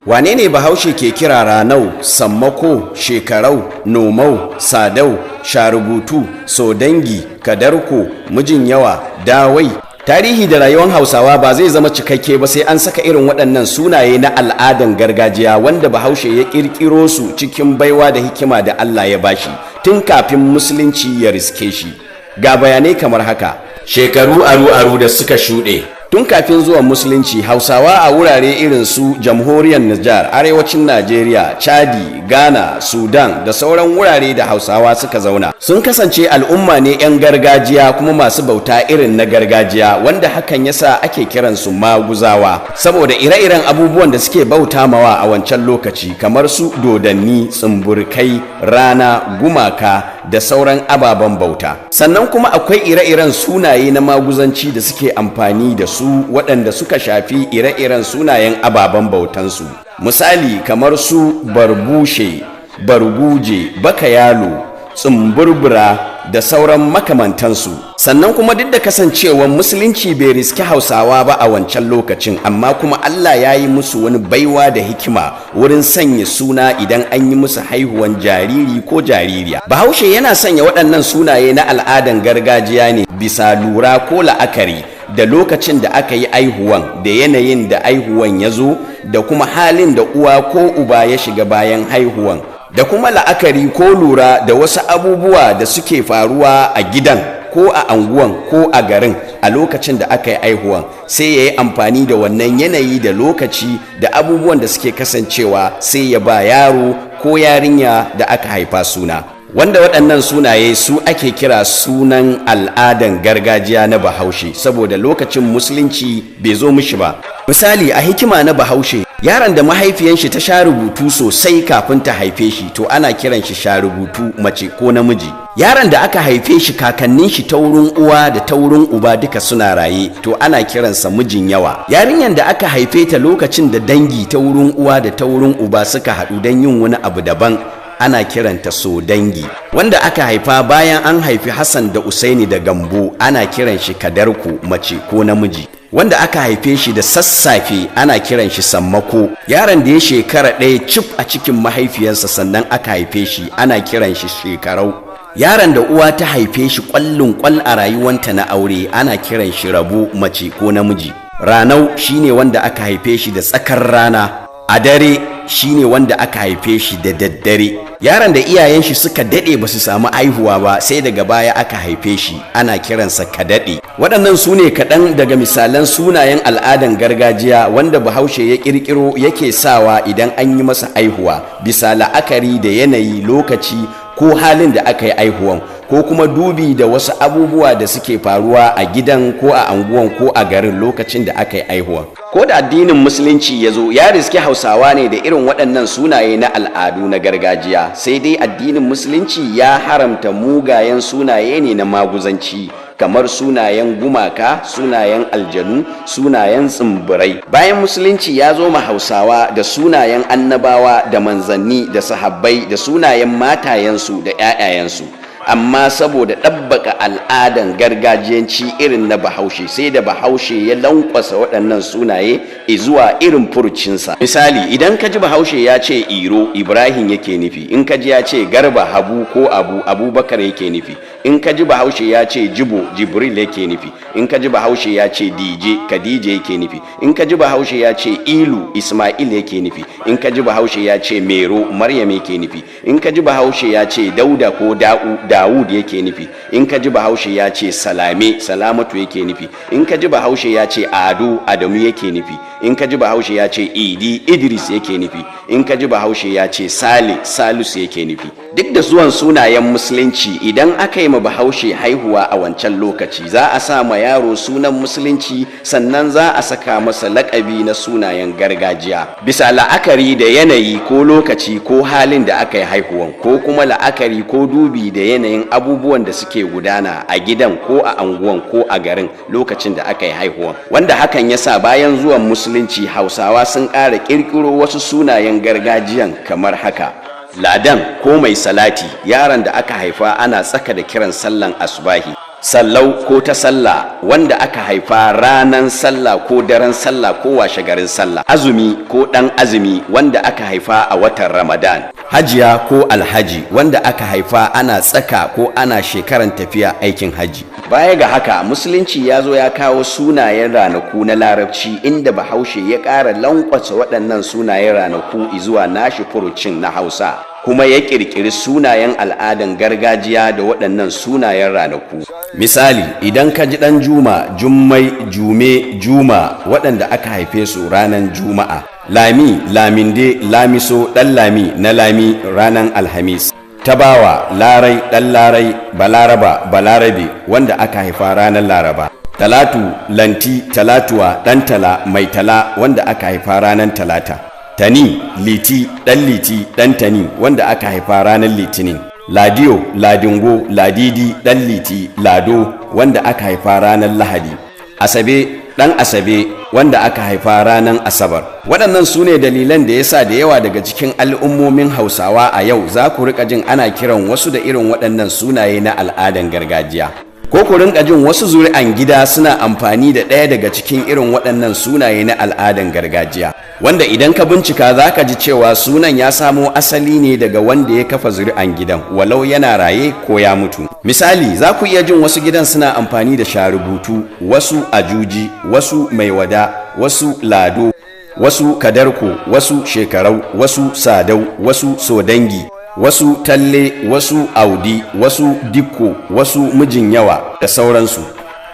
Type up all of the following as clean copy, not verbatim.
Wane ne Bahaushe ke kira Ranau, Sammako, Shekarau, Nomau, Sadau, Sharubutu, Sodangi, Kadarko, Mijin Yawa, Dawai? Tarihi da rayuwar Hausawa ba zai zama cikakke ba sai an saka irin waɗannan sunaye na al'adan gargajiya wanda Bahaushe ya ƙirƙiro su cikin baiwa da hikima da Allah ya bashi tun kafin Musulunci ya riske shi. Ga bayanai kamar haka. Shekaru aru-aru da suka shuɗe, tun kafin zuwan Musulunci, Hausawa a wurare irin su Jamhuriyar Nijar, arewacin Najeriya, Chadi, Ghana, Sudan da sauran wurare da Hausawa suka zauna, sun kasance al'umma ne 'yan gargajiya kuma masu bauta irin na gargajiya, wanda hakan yasa ake kiransu Maguzawa, saboda ire-iren abubuwan da suke bauta mawa a wancan lokaci, kamar su dodanni, tsumburkai, rana, gumaka da sauran ababen bauta. Sannan kuma akwai ire-iren sunaye na maguzanci da suke amfani da su, waɗanda suka shafi ire-iren sunayen ababen bautansu, misali kamar su Barbushe, Barguje, Bakayalo, Tsumburbura da sauran makamantansu. Sannan kuma duk da kasancewar Musulunci bai riski Hausawa ba a wancan lokacin, amma kuma Allah ya yi musu wani baiwa da hikima wurin sanya suna idan an yi musu haihuwan jariri ko jaririya. Bahaushe yana sanya waɗannan sunaye na al'adan gargajiya ne bisa lura ko la'akari da lokacin da aka yi aihuwan, da yanayin da aihuwan ya zo, da kuma halin da uwa ko uba ya shiga bayan haihuwan, da kuma la'akari ko lura da wasu abubuwa da suke faruwa a gidan ko a anguwan ko a garin a lokacin da aka yi aihuwan. Sai ya yi amfani da wannan yanayi da lokaci da abubuwan da suke kasancewa, sai ya ba yaro ko yarinya da aka haifa suna, wanda waɗannan sunaye su ake kira sunan al'adan gargajiya na Bahaushe, saboda lokacin Musulunci bai zo mishi ba. Misali, a hikima na Bahaushe, yaron da mahaifiyan shi ta sha rubutu sosai kafin ta haife shi, to ana kiran shi sha rubutu, mace ko namiji. Yaron da aka haife shi kakannin shi ta wurin uwa da ta wurin uba duka suna raye, to ana kiransa mijin yawa. Yarinyar da aka haife ta lokacin da dangi ta wurin uwa da ta wurin uba suka haɗu don yin wani abu daban, ana kiranta so dangi. Wanda aka haifa bayan an haifi Hassan da Usaini da Gambo, ana kiran shi Kadarku, mace ko namiji. Wanda aka haife shi da sassafe, ana kiran shi Sammako. Yaron da ya shekara 1 cif a cikin mahaifiyarsa sannan aka haife shi, ana kiran shi Shekarau. Yaron da uwa ta haife shi kwallin kwal a rayuwanta na aure, ana kiran shi Rabo, mace ko namiji. Ranau shine wanda aka haife shi da tsakar rana. A dare shine wanda aka haife shi da daddare. Yaron da iyayen shi suka dade ba su samu aihuwa ba, sai daga baya aka haife shi, ana kiransa Kadade. Waɗannan su ne kaɗan daga misalan sunayen al'adan gargajiya wanda Bahaushe ya ƙirƙiro yake sawa idan an yi masa aihuwa, bisa la'akari da yanayi, lokaci ko halin da aka yi aihuwan, ko kuma dubi da wasu abubuwa da suke faruwa a gidan ko a anguwan ko a garin lokacin da aka yi aihuwan. Ko da addinin Musulunci ya zo, ya riski Hausawa ne da irin waɗannan sunaye na al'adu na gargajiya. Sai dai addinin Musulunci ya haramta mugayen sunaye ne na maguzanci, kamar sunayen gumaka, sunayen aljanu, sunayen tsimbirai. Bayan Musulunci ya zo ma Hausawa da sunayen annabawa da manzanni da sahabbai da sunayen matayensu da 'ya'yayensu, amma saboda ɗabbaka al'adan gargajiyanci irin na Bahaushe, sai da Bahaushe ya lankwasa waɗannan sunaye zuwa irin furucinsa. Misali, idan ka ji Bahaushe ya ce Iro, Ibrahim yake nufi. In ka ji ya ce Garba, Habu ko Abu, Abubakar yake nufi. In ka ji Bahaushe ya ce Jibo, Jibril yake nufi. In ka ji Bahaushe ya ce Dije, Khadija yake nufi. In ka ji Bahaushe ya ce Ilu, Ismail yake nufi. In ka ji Bahaushe ya ce Mero, Maryam yake nufi. In ka ji Bahaushe ya ce Dauda ko Da'u, Dawud yake nufi. In ka ji Bahaushe ya ce Salame, Salamatu yake nufi. In ka ji Bahaushe ya ce Ado, Adamu yake nufi. In ka ji Bahaushe ya ce Idi, Idris yake nufi. In ka ji Bahaushe ya ce Sale, Salisu yake nufi. Duk da zuwan sunayen Musulunci, idan aka yi ma Bahaushe haihuwa a wancan lokaci, za a sa ma yaro sunan Musulunci, sannan za a saka masa lakabi na sunayen gargajiya, bisa la'akari da yanayi ko lokaci ko halin da aka yi haihuwan, ko kuma la'akari ko dubi da yanayin abubuwan da suke gudana a gidan ko a anguwan ko a garin lokacin da aka yi haihuwan. Wanda hakan ya sa bayan zuwan Musulunci, Hausawa sun ƙara ƙirƙiro wasu sunayen gargajiyan kamar haka: Ladan ko Mai Salati, yaron da aka haifa ana tsaka da kiran sallan asubahi. Sallau ko ta sallah, wanda aka haifa ranan sallah ko daren sallah ko washe garin sallah. Azumi ko ɗan azumi, wanda aka haifa a watan Ramadan. Hajiya ko alhaji, wanda aka haifa ana tsaka ko ana shekaran tafiya aikin haji. Baya ga haka, Musulunci ya zo ya kawo sunayen ranaku na Larabci, inda Bahaushe ya ƙara lankwasa waɗannan sunayen ranaku zuwa nashi furucin na Hausa, kuma ya ƙirƙiri sunayen al'adan gargajiya da waɗannan sunayen ranaku. Misali, idan ka ji ɗan Juma, Jummai, Jume, Juma, waɗanda aka haife su ranar Juma'a. Lami, Laminde, Lamiso, ɗan Lami na Lami, ranar Alhamis. Tabawa, Larai, ɗan Larai, Balaraba, Balarabe, wanda aka haifa ranar Laraba. Talatu, Lanti, Talatuwa, ɗan Tala, Mai Tala, wanda aka haifa ranar Talata. Tani, Liti, ɗan Liti, ɗan Tani, wanda aka haifa ranar Litinin. Ladiyo, Ladingo, Ladidi, ɗan Liti, Lado, wanda aka haifa ranar Lahadi. Asabe, ɗan Asabe, wanda aka haifa ranar Asabar. Waɗannan su ne dalilan da yasa da yawa daga cikin al'ummomin Hausawa a yau za ku riƙa jin ana kiran wasu da irin waɗannan sunaye na al'adan gargajiya, ko ku rinka jin wasu zuri'an gida suna amfani da ɗaya daga cikin irin waɗannan sunaye na al'adan gargajiya, wanda idan ka bincika za ka ji cewa sunan ya samo asali ne daga wanda ya kafa zuri'an gidan, walau yana raye ko ya mutu. Misali, za ku iya jin wasu gidan suna amfani da Sharubutu, wasu Ajuji, wasu Mai Wada, wasu Lado, wasu Kadarko, wasu Shekarau, wasu Sadau, wasu Sodangi, wasu Talle, wasu Audi, wasu Dikko, wasu Mijin Yawa da sauransu.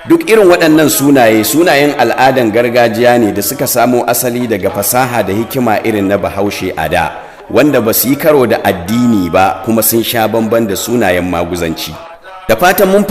Duk irin waɗannan sunaye sunayen al'adan gargajiya ne da suka samo asali daga fasaha da hikima irin na Bahaushe a da, wanda ba su yi karo da addini ba, kuma sun sha bamban da sunayen maguzanci. Da fatan mun